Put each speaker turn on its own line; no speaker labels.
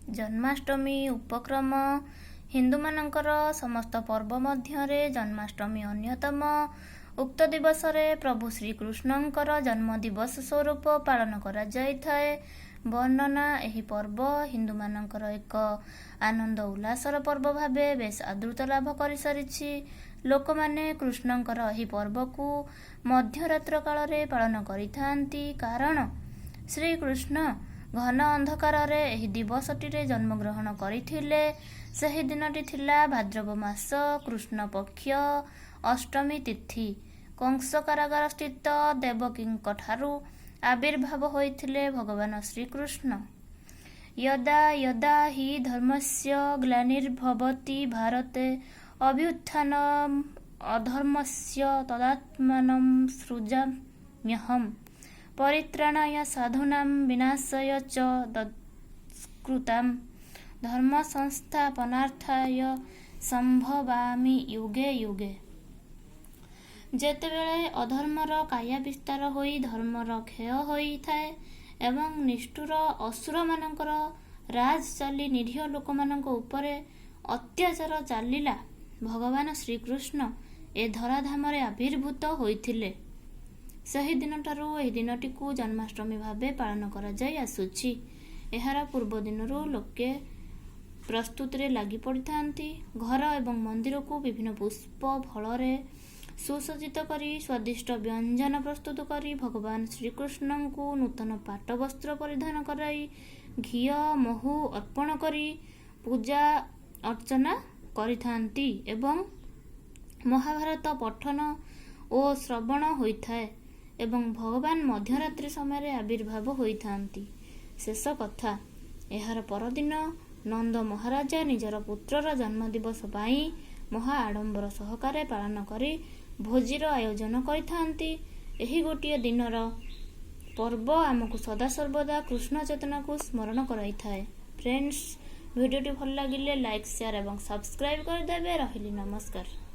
ଜନ୍ମାଷ୍ଟମୀ ଉପକ୍ରମ। ହିନ୍ଦୁମାନଙ୍କର ସମସ୍ତ ପର୍ବ ମଧ୍ୟରେ ଜନ୍ମାଷ୍ଟମୀ ଅନ୍ୟତମ। ଉକ୍ତ ଦିବସରେ ପ୍ରଭୁ ଶ୍ରୀକୃଷ୍ଣଙ୍କର ଜନ୍ମ ଦିବସ ସ୍ୱରୂପ ପାଳନ କରାଯାଇଥାଏ। ବର୍ଣ୍ଣନା। ଏହି ପର୍ବ ହିନ୍ଦୁମାନଙ୍କର ଏକ ଆନନ୍ଦ ଉଲ୍ଲାସର ପର୍ବ ଭାବେ ବେଶ ଆଦୃତ ଲାଭ କରିସାରିଛି। ଲୋକମାନେ କୃଷ୍ଣଙ୍କର ଏହି ପର୍ବକୁ ମଧ୍ୟରାତ୍ର କାଳରେ ପାଳନ କରିଥାନ୍ତି, କାରଣ ଶ୍ରୀକୃଷ୍ଣ ଘନ ଅନ୍ଧକାରରେ ଏହି ଦିବସଟିରେ ଜନ୍ମଗ୍ରହଣ କରିଥିଲେ। ସେହି ଦିନଟି ଥିଲା ଭାଦ୍ରବ ମାସ କୃଷ୍ଣ ପକ୍ଷ ଅଷ୍ଟମୀ ତିଥି। କଂସ କାରାଗାର ସ୍ଥିତ ଦେବକୀଙ୍କ ଠାରୁ ଆବିର୍ଭାବ ହୋଇଥିଲେ ଭଗବାନ ଶ୍ରୀକୃଷ୍ଣ। ଯଦା ଯଦା ହି ଧର୍ମସ୍ୟ ଗ୍ଲାନିର୍ଭବତି ଭାରତେ, ଅଭ୍ୟୁତ୍ଥାନମ୍ ଅଧର୍ମସ୍ୟ ତଦାତ୍ମାନଂ ସୃଜାମ୍ୟହମ୍, ପରିତ୍ରାଣାୟ ସାଧୂନାଂ ବିନାଶାୟ ଚ ଦୁଷ୍କୃତାମ୍, ଧର୍ମ ସଂସ୍ଥାପନାର୍ଥାୟ ସମ୍ଭବାମି ଯୁଗେ ଯୁଗେ। ଯେତେବେଳେ ଅଧର୍ମର କାୟା ବିସ୍ତାର ହୋଇ ଧର୍ମର କ୍ଷୟ ହୋଇଥାଏ ଏବଂ ନିଷ୍ଠୁର ଅସୁରମାନଙ୍କର ରାଜ ଚାଲି ନିରୀହ ଲୋକମାନଙ୍କ ଉପରେ ଅତ୍ୟାଚାର ଚାଲିଲା, ଭଗବାନ ଶ୍ରୀକୃଷ୍ଣ ଏ ଧରାଧାମରେ ଆବିର୍ଭୂତ ହୋଇଥିଲେ। ସେହି ଦିନଠାରୁ ଏହି ଦିନଟିକୁ ଜନ୍ମାଷ୍ଟମୀ ଭାବେ ପାଳନ କରାଯାଇ ଆସୁଛି। ଏହାର ପୂର୍ବ ଦିନରୁ ଲୋକେ ପ୍ରସ୍ତୁତିରେ ଲାଗି ପଡ଼ିଥାନ୍ତି। ଘର ଏବଂ ମନ୍ଦିରକୁ ବିଭିନ୍ନ ପୁଷ୍ପ ଫଳରେ ସୁସଜ୍ଜିତ କରି, ସ୍ୱାଦିଷ୍ଟ ବ୍ୟଞ୍ଜନ ପ୍ରସ୍ତୁତ କରି, ଭଗବାନ ଶ୍ରୀକୃଷ୍ଣଙ୍କୁ ନୂତନ ପାଟ ବସ୍ତ୍ର ପରିଧାନ କରାଇ, ଘିଅ ମହୁ ଅର୍ପଣ କରି ପୂଜା ଅର୍ଚ୍ଚନା କରିଥାନ୍ତି ଏବଂ ମହାଭାରତ ପଠନ ଓ ଶ୍ରବଣ ହୋଇଥାଏ ଏବଂ ଭଗବାନ ମଧ୍ୟରାତ୍ରି ସମୟରେ ଆବିର୍ଭାବ ହୋଇଥାନ୍ତି। ଶେଷ କଥା, ଏହାର ପରଦିନ ନନ୍ଦ ମହାରାଜା ନିଜର ପୁତ୍ରର ଜନ୍ମଦିବସ ପାଇଁ ମହା ଆଡ଼ମ୍ବର ସହକାରେ ପାଳନ କରି ଭୋଜିର ଆୟୋଜନ କରିଥାନ୍ତି। ଏହି ଗୋଟିଏ ଦିନର ପର୍ବ ଆମକୁ ସଦାସର୍ବଦା କୃଷ୍ଣ ଚେତନାକୁ ସ୍ମରଣ କରାଇଥାଏ। ଫ୍ରେଣ୍ଡସ୍, ଭିଡ଼ିଓଟି ଭଲ ଲାଗିଲେ ଲାଇକ୍, ସେୟାର ଏବଂ ସବସ୍କ୍ରାଇବ୍ କରିଦେବେ। ରହିଲି, ନମସ୍କାର।